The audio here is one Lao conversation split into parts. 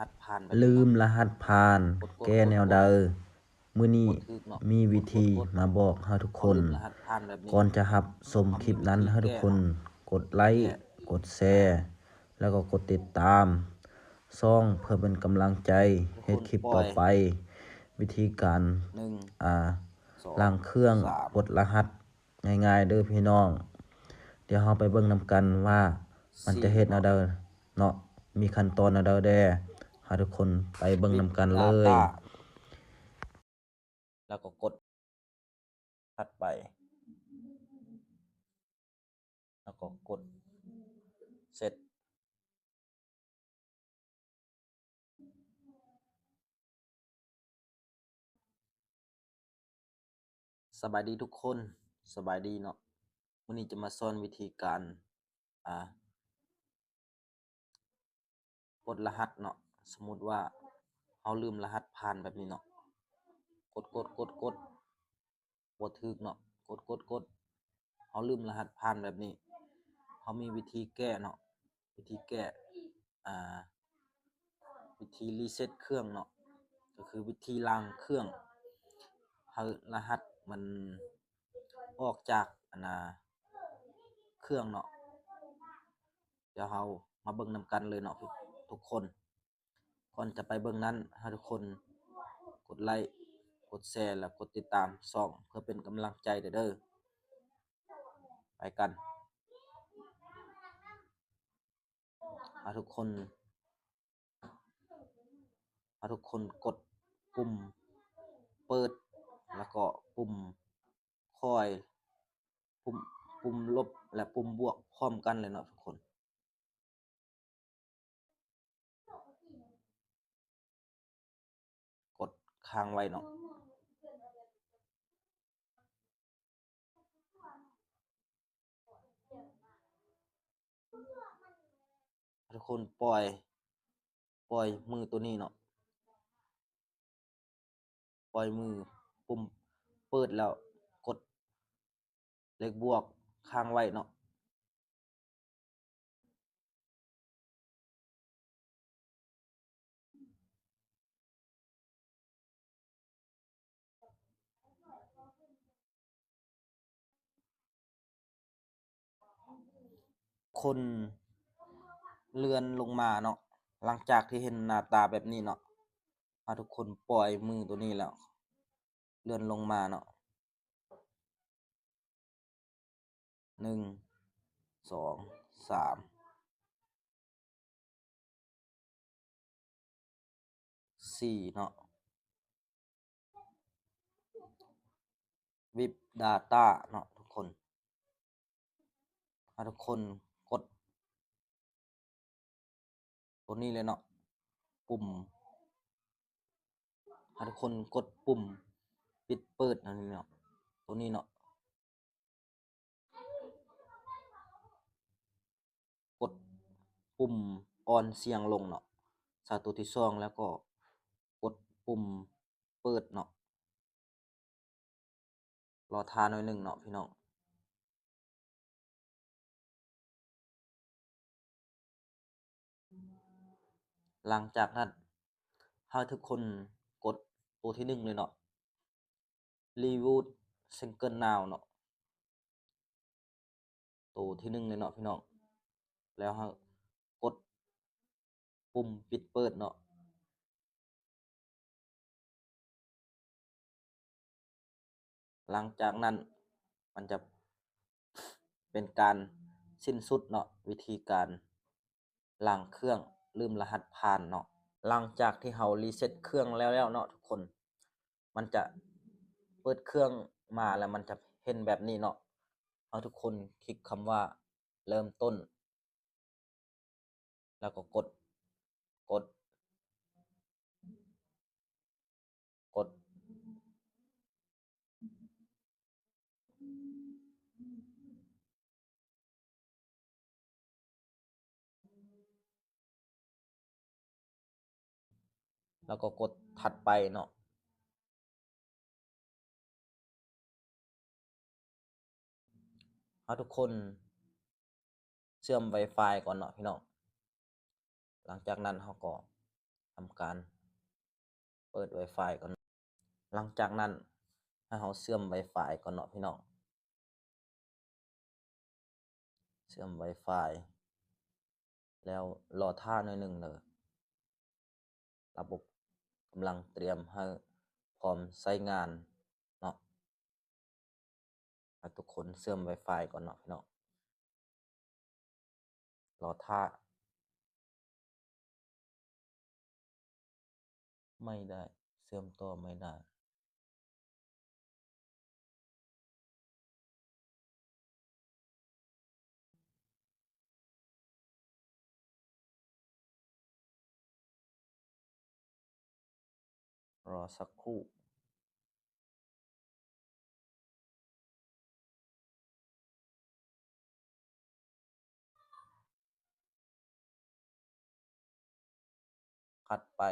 ຫັດຜ່ານ ລືມລະຫັດຜ່ານ ແກ້ແນວໃດ? ມື້ນີ້ມີວິທີມາບອກເຮົາທຸກຄົນ. ກ່ອນຈະຮັບຊົມຄລິບນັ້ນ ໃຫ້ທຸກຄົນກົດໄລ້ ກົດແຊ ແລ້ວກໍກົດຕິດຕາມຊ່ອງ ເພື່ອເປັນກຳລັງໃຈເຮັດຄລິບຕໍ່ໄປ. ວິທີການ ອ່າ ລ້າງເຄື່ອງ ກົດລະຫັດ ງ່າຍໆເດີພີ່ນ້ອງ. ດຽວເຮົາໄປເບິ່ງນຳກັນວ່າມັນຈະເຮັດແນວໃດເນາະ, ມີຂັ້ນຕອນແນວໃດແດ່. ເຮົາທຸກຄົນໄປເບິ່ງນຳກັນເລີຍ. ແລ້ວກໍກົດຖັດໄປ ແລ້ວກໍກົດເຊັດ. ສະບາຍດີທຸກຄົນ, ສະບາຍດີເນາະ. ມື້ນີ້ຈະມາສອນວິທີການ ອ່າ ປົດລະຫັດເນາະ. ສົມມຸດວ່າເຮົາລືມລະຫັດຜ່ານແບບນີ້ເນາະ, ກົດໆໆໆ ບໍ່ຖືກເນາະ, ກົດໆໆ ເຮົາລືມລະຫັດຜ່ານແບບນີ້. ເຮົາມີວິທີແກ້ເນາະ, ວິທີແກ້ ອ່າ ວິທີຣີເຊັດເຄື່ອງເນາະ, ກໍຄືວິທີລ້າງເຄື່ອງ ໃຫ້ລະຫັດມັນອອກຈາກ ອັນນ່າ ເຄື່ອງເນາະ. ດຽວເຮົາມາເບິ່ງນຳກັນເລີຍເນາະທຸກຄົນ. ກ່ອນຈະໄປເບິ່ງນັ້ນ ໃຫ້ທຸກຄົນກົດໄລ້ ກົດແຊ ແລະ ກົດຕິດຕາມຊ່ອງ ເພື່ອເປັນກຳລັງໃຈເດີ. ໄປກັນ. ໃຫ້ທຸກຄົນ ໃຫ້ທຸກຄົນກົດປຸ່ມເປີດ ແລ້ວກໍປຸ່ມຄອຍ ປຸ່ມ ປຸ່ມລົບ ແລະ ປຸ່ມບວກພ້ອມກັນເລີຍເນາະທຸກຄົນ. ກົດຄ້າງໄວ້ເນາະ. ທຸກຄົນປ່ອຍ ປ່ອຍມືໂຕນີ້ເນາະ, ປ່ອຍມື ປຸ່ມເປີດແລ້ວກົດເລກບວກຄ້າງໄວ້ເນາະ. ຄົນເລື່ອນລົງມາເນາະ, ຫຼັງຈາກທີ່ເຫັນໜ້າຕາແບບນີ້ເນາະ, ໃຫ້ທຸກຄົນປ່ອຍມືໂຕນີ້ແລ້ວ ເລື່ອນລົງມາເນາະ. ໜຶ່ງ ສອງ ສາມ ສີ່ເນາະ, ວິບດາຕ້າເນາະທຸກຄົນ. ໃຫ້ທຸກຄົນກົດ ໂຕນີ້ເລີຍເນາະ, ປຸ່ມ ໃຫ້ທຸກຄົນກົດປຸ່ມປິດເປີດອັນນີ້ເນາະ, ໂຕນີ້ເນາະ, ກົດປຸ່ມອ່ອນສ່ຽງລົງເນາະ, ໃສ່ໂຕທີສອງ ແລ້ວກໍກົດປຸ່ມເປີດເນາະ. ລໍຖ້າໜ້ອຍໜຶ່ງເນາະພີ່ນ້ອງ. ຫຼັງຈາກນັ້ນ ໃຫ້ທຸກຄົນກົດໂຕທີໜຶ່ງເລີຍເນາະ, Reboot Single Now ເນາະ. ໂຕທີໜຶ່ງເລີຍເນາະພີ່ນ້ອງ, ແລ້ວເຮົາກົດປຸ່ມປິດເປີດເນາະ. ຫຼັງຈາກນັ້ນມັນຈະເປັນການສິ້ນສຸດເນາະ, ວິທີການລ້າງເຄື່ອງລືມລະຫັດຜ່ານເນາະ. ຫຼັງຈາກທີ່ເຮົາຣີເຊັດເຄື່ອງແລ້ວໆເນາະທຸກຄົນ, ມັນຈະເປີດເຄື່ອງມາແລ້ວມັນຈະເຫັນແບບນີ້ເນາະ. ໃຫ້ທຸກຄົນຄລິກຄຳວ່າເລີ່ມຕົ້ນ ແລ້ວກໍກົດ ກົດ ກົດ ແລ້ວກໍກົດຖັດໄປເນາະ. ເຮົາທຸກຄົນເຊື່ອມ Wi-Fi ກ່ອນເນາະພີ່ນ້ອງ. ຫຼັງຈາກນັ້ນເຮົາກໍ ການເປີດ Wi-Fi ກ່ອນ. ຫຼັງຈາກນັ້ນ ໃຫ້ເຮົາເຊື່ອມ Wi-Fi ກ່ອນເນາະພີ່ນ້ອງ. ເຊື່ອມ Wi-Fi ແລ້ວລໍຖ້າໜ້ອຍໜຶ່ງເດີ. ລະບົບກຳລັງຕຽມໃຫ້ພ້ອມໃຊ້ງານເນາະ. ໃຫ້ທຸກຄົນເຊື່ອມ Wi-Fi ກ່ອນເນາະພີ່ນ້ອງ. ລໍຖ້າ. ໄມ່ໄດ້ ເຊື່ອມຕໍ່ໄມ່ໄດ້. ລໍສັກຄູ່. ຖັດໄປ.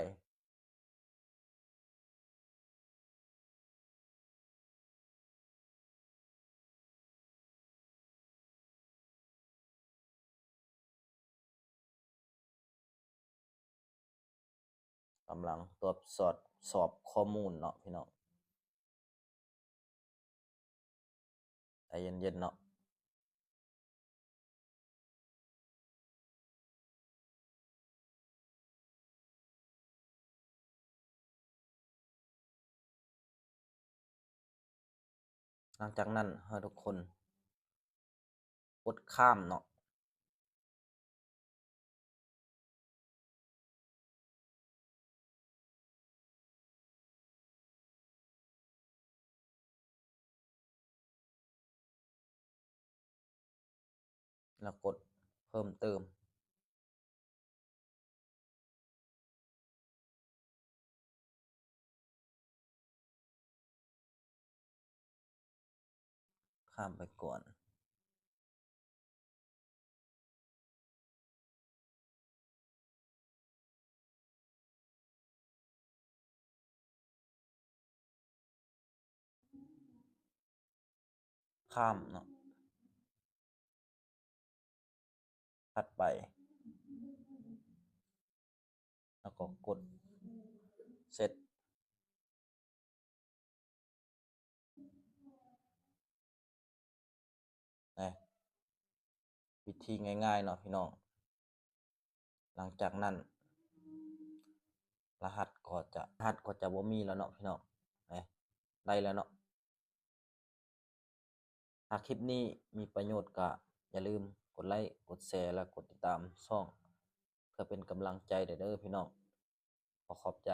ກຳລັງຕວດສອບ ສອບຂໍ້ມູນເນາະພີ່ນ້ອງ. ໃຈເຢັນໆເນາະ. ຫຼັງຈາກນັ້ນໃຫ້ທຸກຄົນກົດຂ້າມເນາະ. ແລ້ວກົດເພີ່ມເຕີມ. ຂ້າມໄປກ່ອນ. ຂ້າມເນາະ. ຖັດໄປ ແລ້ວກໍກົດເຊັດ. ນະ ວິທີງ່າຍໆເນາະພີ່ນ້ອງ. ຫຼັງຈາກນັ້ນ ລະຫັດກໍຈະ ລະຫັດກໍຈະບໍ່ມີແລ້ວເນາະພີ່ນ້ອງ. ນະ ໄດ້ແລ້ວເນາະ. ຫາກຄລິບນີ້ມີປະໂຫຍດກໍຢ່າລືມກົດໄລ້ ກົດແຊ ແລະ ກົດຕິດຕາມຊ່ອງ ເພື່ອເປັນກຳລັງໃຈເດີພີ່ນ້ອງ. ຂໍຂອບໃຈ.